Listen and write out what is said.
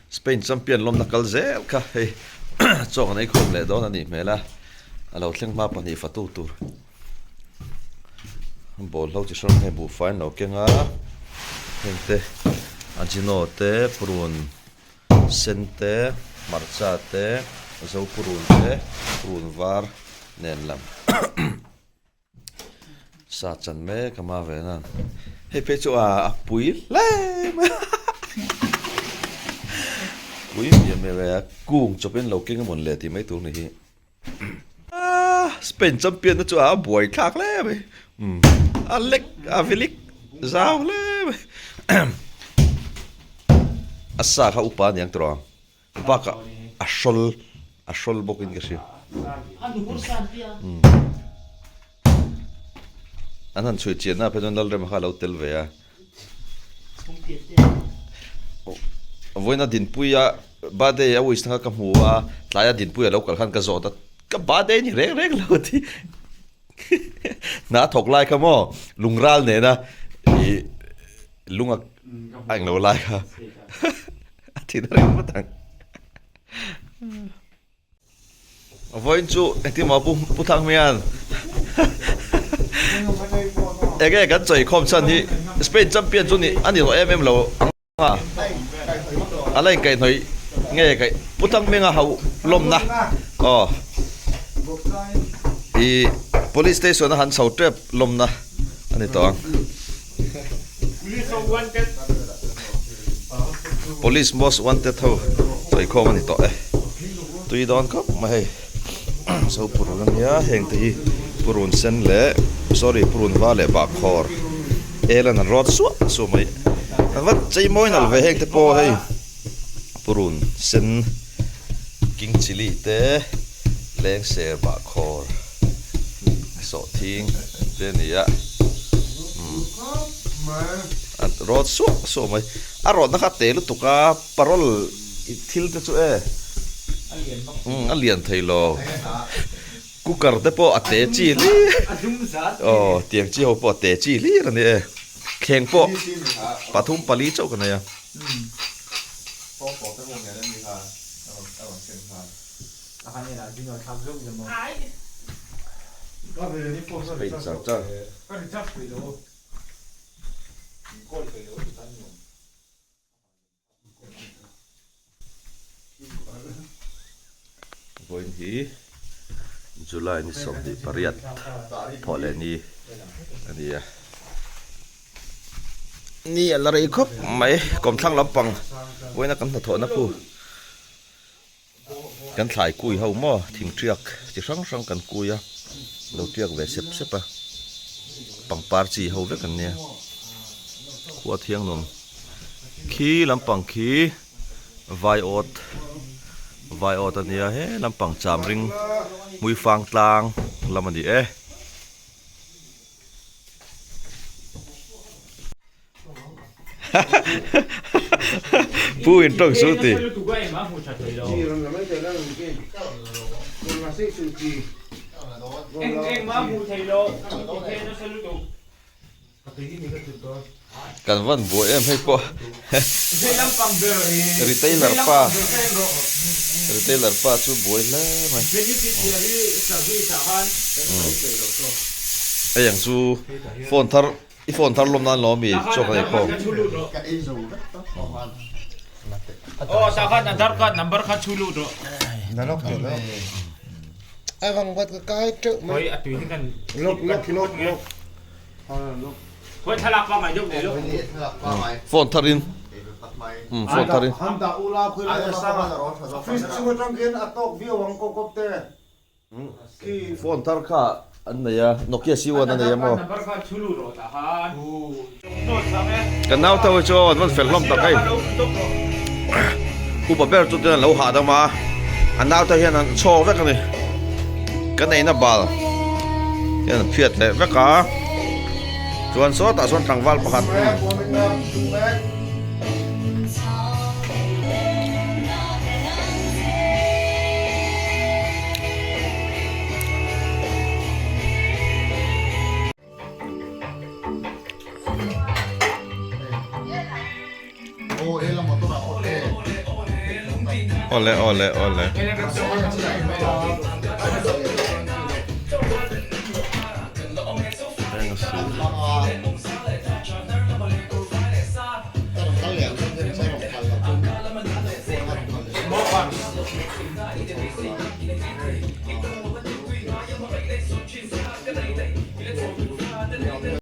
Spain champion lawmna kal zel kha hei chaw kan ei khawm leh dawn a nih hmel a, a lo thleng hma pahnih fatu tur bawlhlo chi hrang hei buhfai an lo keng a, heng te ajino te purun sen te hmarcha te zo purun te purun var nen lam. Sa chan mek a ma ve nan hei phei chu a a pui hle mai a pui miah miah ve a kung chawp in lo keng emawn le tih mai tur ni hi ah Spain champion na chu a buai thlak hle mai umm a lek a vilik zau hle mai a sa kha upa aniang tawh ang. Bakah a hrawl a hrawl bawk in ka hria. An han chhui chian na phei chuan Lalrema kha a lo tel ve a. Vawiina Dinpuia birthday a wish na kha ka hmu a, tlaia Dinpuia lo kal khan ka zawt a, ka birthday ni reng reng lo ti. Hna thawk lai kha maw lungral nena ih lung a englo lai kha. A thin a reng vat ang. Vawiin chu engtin maw pu pu Thang hian enge kan chawi khawm chhan hi Spain champion chu ni a ni rawh em em lo ang a a la inkaihhnawih nge kaih pu Thang Hminga hauh lawmna aw ih police station a han chho tep lawmna a ni tawh ang. Police most wanted ho sawi khawm a ni tawh e tui dawn khawp mai hei zo purun a nia heng te hi purun sen leh sorry purun var leh bahkhawr el an rawt suah suah mai an va chei mawi nalh ve heng te pawh hei purun sen king chilli te lengser bahkhawr sawhthing te a ni a a rawt suah suah mai a rawtna kha a te lutuk a parol thil te chu e a lian thei lo cooker te pawh a te chi hlir aw tiang chi ho pawh a te chi hlir a ni e thleng pawh pathum pali chauh ka nei a. Spain char char. Vawiin hi July ni 28 thawh leh ni a ni a. Ni a la rei khawp mai kawmthlang lampang vawiina kan hnathawhna khu. Kan thlai kui ho maw thing tiak chi hrang hrang kan kui a, lo tiak ve sep sep a, pangpar chi ho vek an nia, khua thiang nuam khi lampang khi vai awt vai awt a nia he lampang cham ring hmuifang tlang lam a ni e. Pu in tawng su ti. Kan van buai em hei pawh. Retailer pa retailer pa chu buai hle mai. Hei ang chu phone thar I phone thar lawm nan lo mi chaw kan ei khawm. Aw ta khan Aadhaar card number kha chhu lut rawh. Ai vang vat ka kai teuh mai. Hoi a tui hi kan lok lok lok lok. Hoi thlalak pa ngai deuh nei lo. Phone thar in. Phone thar in. Han dah ula khui lai sang a. Fish chung atang khian a tawk viau ang kawp kawp te. Phone thar kha an nei a, Nokia C1 a nei a maw? Kan nau te ho chu an rawn fel hlawm tak hei. Upa ber chu ten an lo hahdam a, an nau te hian an chhawk vek a ni. Kan eina bal hian an phiat leh vek a, chuan sawtah sawn tlangval pakhat. Awle awle awle.